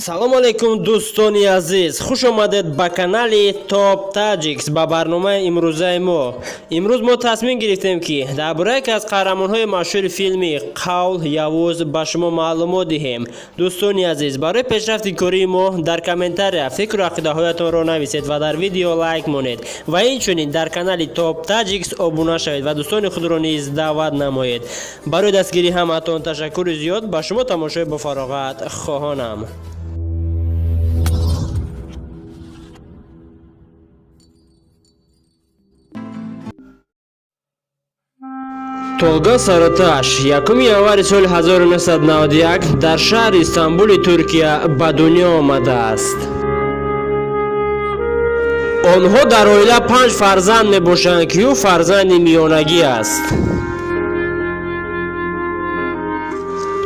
Салом алейкум, дӯстони азиз, хуш омадед ба канали Топ Таҷикс, ба барномаи имрӯзаи мо. Имрӯз мо тасмим гирифтем, ки дар бораи яке аз қаҳрамонҳои машҳури филми Қавл Явуз ба шумо маълумот диҳем. Дӯстони азиз, барои пешрафти кории мо дар комментария фикру ақидаҳоятонро нависед ва дар видео лайк монед ва инчунин дар канали Топ Таҷикс обуна шавед ва дӯстони худро низ даъват намоед. Барои дастгирии ҳамаатон ташаккури зиёд, ба шумо тамошои бофароғат хоҳонам. Толга Сарыташ 1 январи соли 1991 дар шаҳри Истанбули Туркия ба дунё омадааст. Онҳо дар оила 5 фарзанд мебошанд, ки ӯ фарзанди миёнагӣ аст.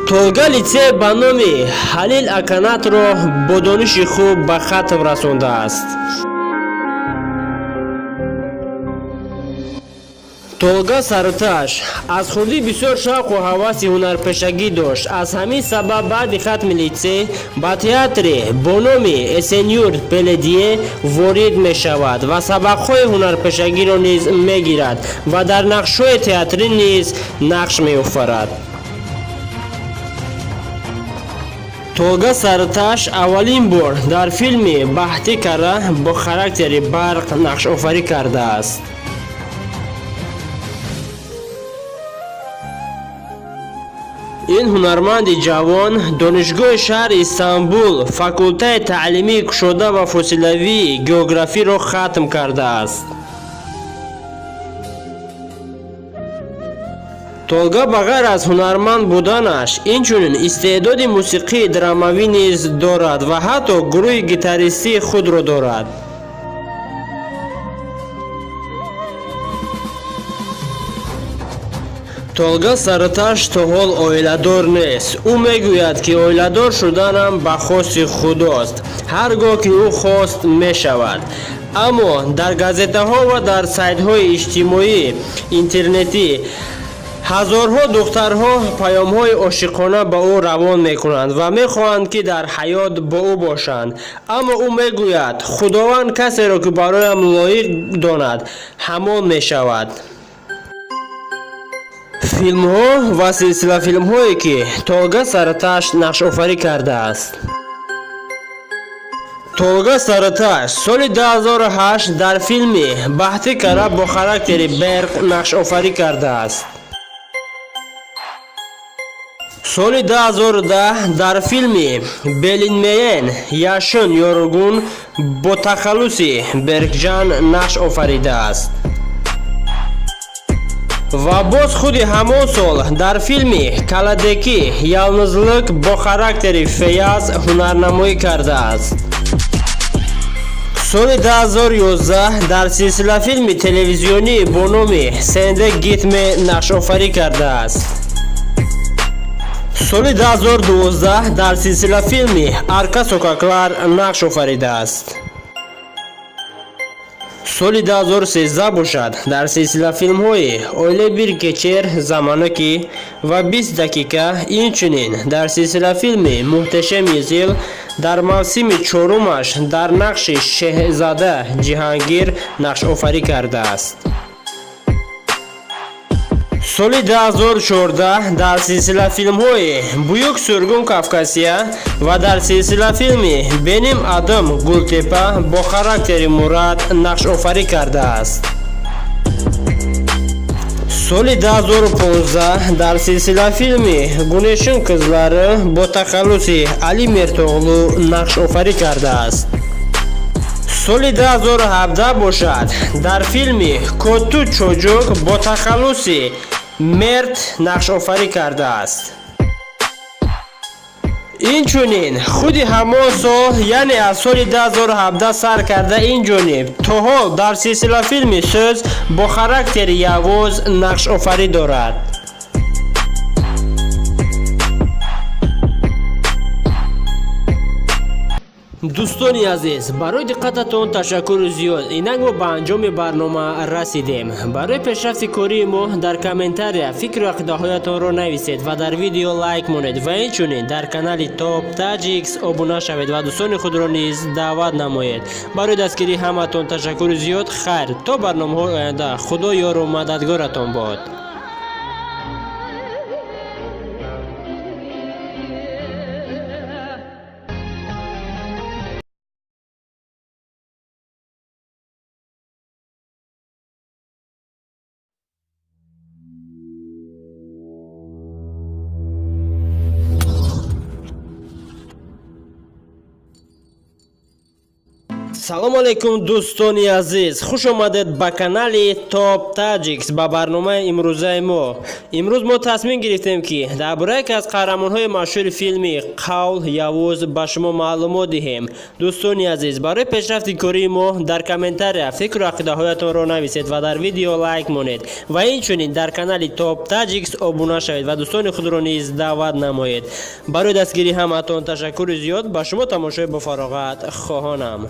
Толга литсей ба номи Ҳалил Аканатро бо дониши хуб ба хатм расондааст. Толга Сарыташ аз хурдӣ бисёр шавқу ҳаваси ҳунарпешагӣ дошт. Аз ҳамин сабаб баъди хатми литсей ба театре бо номи Эсенюрт Беледие ворид мешавад ва сабақҳои ҳунарпешагиро низ мегирад ва дар нақшҳои театрӣ низ нақш меофарад. Толга Сарыташ аввалин бор дар филми Баҳти Кара бо характери Барқ нақшофарӣ кардааст. Ин ҳунарманди ҷавон донишгоҳи шаҳри Истанбул факултаи таълимии кушода ва фосилавии географиро хатм кардааст. Толга ба ғайр аз ҳунарманд буданаш инчунин истеъдоди мусиқии драмавӣ низ дорад ва ҳатто гурӯҳи гитаристии худро дорад. Толга Сарыташ то ҳол оиладор нест. Ӯ мегӯяд, ки оиладор шуданам ба хости Худост, ҳар гоҳ ки ӯ хост мешавад. Аммо дар газетаҳо ва дар сайтҳои иҷтимоӣ интернетӣ ҳазорҳо духтарҳо паёмҳои ошиқона ба ӯ равон мекунанд ва мехоҳанд, ки дар ҳаёт бо ӯ бошанд. Аммо ӯ мегӯяд, Худованд касеро, ки бароям лоиқ донад, ҳамон мешавад. Филмҳо ва силсилафилмҳое, ки Толга Сарыташ нақшофарӣ кардааст. Толга Сарыташ соли 2008 дар филми Баҳти Кара бо характери Берқ нақшофарӣ кардааст. Соли 2010 дар филми Белинмеен Яшын Ёргун бо тахаллуси Беркҷан нақш офаридааст. Ва боз худи ҳамон сол дар филми Каладеки Ялнизлик бо характери Феяз ҳунарнамоӣ кардааст. Соли 2011 дар силсилафилми телевизионӣ бо номи Сенде Гитме нақшофарӣ кардааст. Соли 2012 дар силсилафилми Арка Сокаклар нақш офаридааст. Соли 2013 бошад дар силсилафилмҳои Ойле бир кечер замонаки ва 20 дақиқа, инчунин дар силсилафилми Муҳташам Юзил дар мавсими чорумаш дар нақши Шеҳзода Ҷиҳангир нақшофарӣ кардааст. Соли 2014 дар силсилафилмҳои Буюк Сургун Кавкасия ва дар силсилафилми Беним Адым Гултепа бо характери Мурад нақшофарӣ кардааст. Соли 2015 дар силсилафилми Гунешин Қизлары бо тахаллуси Али Мертоғлу нақшофарӣ кардааст. Соли 2017 бошад дар филми Коту Чоҷук бо тахаллуси Мерт нақшофарӣ кардааст. Инчунин худи ҳамон сол, яъне аз соли 2017 сар карда ин ҷониб то ҳол дар силсилафилми Сӯз бо характери Явуз нақшофарӣ дорад. Дӯстони азиз, барои диққататон ташаккури зиёд. Инак мо ба анҷоми барнома расидем. Барои пешрафти кории мо дар комментария фикру ақидаҳоятонро нависед ва дар видео лайк монед ва инчунин дар канали Топ Таҷикс обуна шавед ва дӯстони худро низ даъват намоед. Барои дастгирии ҳаматон ташаккури зиёд. Хайр, то барномаҳои оянда. Худо ёру мададгоратон бод. Салом алейкум, дӯстони азиз, хуш омадед ба канали Топ Таҷикс, ба барномаи имрӯзаи мо. Имрӯз мо тасмим гирифтем, ки дар бораи яке аз қаҳрамонҳои машҳури филми Қавл Явуз ба шумо маълумот диҳем. Дӯстони азиз, барои пешрафти кории мо дар комментария фикру ақидаҳоятонро нависед ва дар видео лайк монед ва инчунин дар канали Топ Таҷикс обуна шавед ва дӯстони худро низ даъват намоед. Барои дастгирии ҳамаатон ташаккури зиёд. Ба шумо тамошои бофароғат хоҳонам.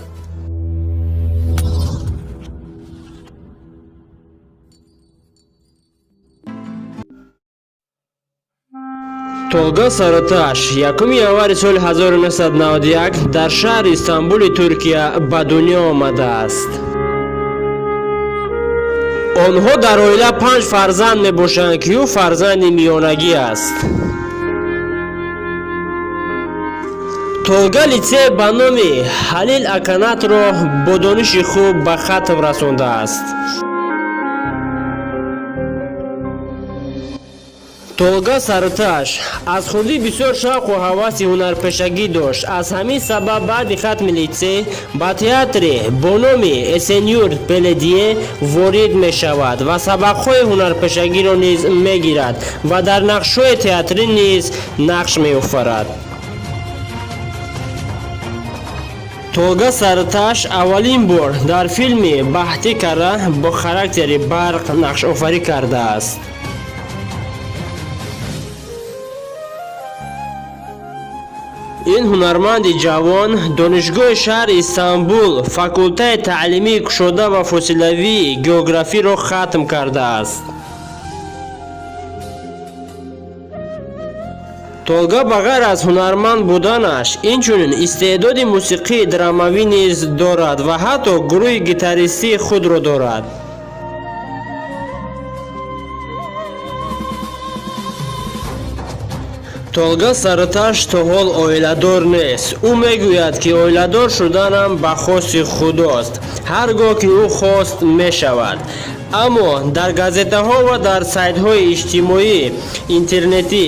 Толга Сарыташ 1 январи соли 1991 дар шаҳри Истанбули Туркия ба дунё омадааст. Онҳо дар оила 5 фарзанд мебошанд, ки ӯ фарзанди миёнагӣ аст. Толга литсей ба номи Ҳалил Аканатро бо дониши хуб ба хатм расондааст. Толга Сарыташ аз хурдӣ бисёр шавқу ҳаваси ҳунарпешагӣ дошт. Аз ҳамин сабаб баъди хатми литсей ба театре бо номи Эсенюрт Беледие ворид мешавад ва сабақҳои ҳунарпешагиро низ мегирад ва дар нақшҳои театрӣ низ нақш меофарад. Толга Сарыташ аввалин бор дар филми Баҳти Кара бо характери Барқ нақшофарӣ кардааст. Ин ҳунарманди ҷавон донишгоҳи шаҳри Истанбул факултаи таълимии кушода ва фосилавии географиро хатм кардааст. Толга ба ғайр аз ҳунарманд буданаш, инчунин истеъдоди мусиқии драмавӣ низ дорад ва ҳатто гурӯҳи гитаристии худро дорад. Толга Сарыташ то ҳол оиладор нест. Ӯ мегӯяд, ки оиладор шуданам ба хости Худост. Ҳар гоҳ ки ӯ хост мешавад. Аммо дар газетаҳо ва дар сайтҳои иҷтимоӣ интернетӣ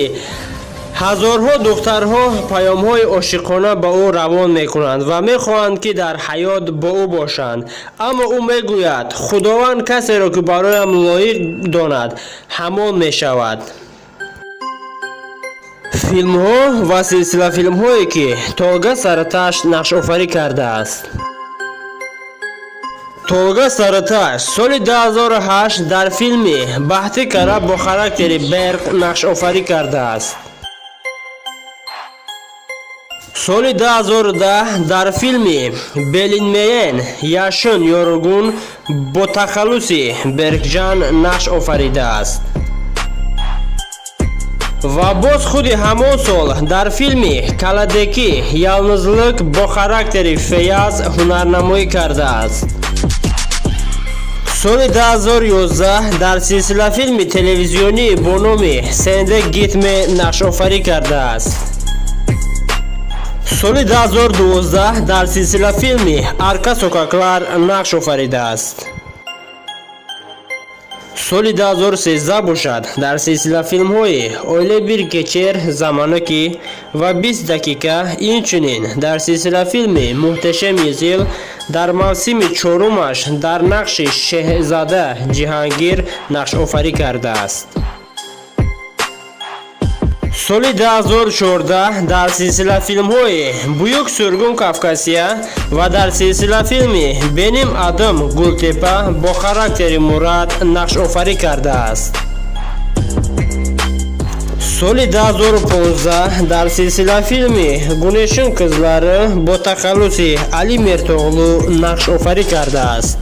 ҳазорҳо духтарҳо паёмҳои ошиқона ба ӯ равон мекунанд ва мехоҳанд, ки дар ҳаёт бо ӯ бошанд. Аммо ӯ мегӯяд, Худованд касеро, ки бароям лоиқ донад, ҳамон мешавад. Филмҳо ва силсилафилмҳое, ки Толга Сарыташ нақшофарӣ кардааст. Толга Сарыташ соли 2008 дар филми Баҳти Кара бо характери Берқ нақшофарӣ кардааст. Соли 2010 дар филми Белинмеен Яшын Ёргун бо тахаллуси Беркҷан нақш офаридааст. Ва боз худи ҳамон сол дар филми Каладекӣ Ялнизлик бо характери Феяз ҳунарнамоӣ кардааст. Соли 2011 дар силсилафилми телевизионӣ бо номи Сенде Гитме нақшофарӣ кардааст. Соли 2012 дар силсилафилми Арка Сокаклар нақш офаридааст. Соли 2013 бошад дар силсилафилмҳои Оиле бир кечер замонаки ва 20 дақиқа, инчунин дар силсилафилми Муҳташам Юзил дар мавсими чорумаш дар нақши Шеҳзода Ҷиҳангир нақшофарӣ кардааст. Соли 2014 дар силсилафилмҳои Буюк Сургун Кавкасия ва дар силсилафилми Беним Адым Гултепа бо характери Мурад нақшофарӣ кардааст. Соли 2015 дар силсилафилми Гунешин Қизлари бо тахаллуси Али Мертоғлу нақшофарӣ кардааст.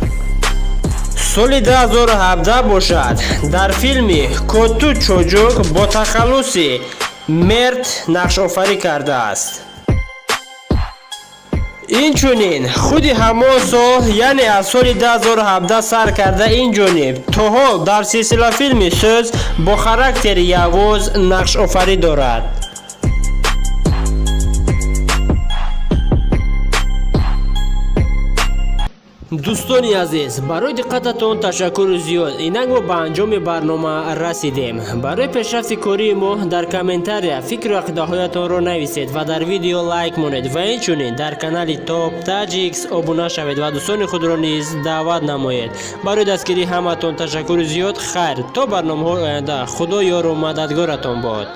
Соли 2017 бошад, дар филми Коту Чоҷук бо тахаллуси Мерт нақшофарӣ кардааст. Инчунин худи ҳамон сол, яъне аз соли 2017 сар карда ин ҷониб то ҳол дар силсилафилми Сӯз бо характери Явуз нақшофарӣ дорад. Дӯстони азиз, барои диққататон ташаккури зиёд. Инак мо ба анҷоми барнома расидем. Барои пешрафти кории мо дар комментария фикру ақидаҳоятонро нависед ва дар видео лайк монед ва инчунин дар канали Топ Таҷикс обуна шавед ва дӯстони худро низ даъват намоед. Барои дастгирии ҳаматон ташаккури зиёд. Хайр, то барномаҳои оянда. Худо ёру мададгоратон бод.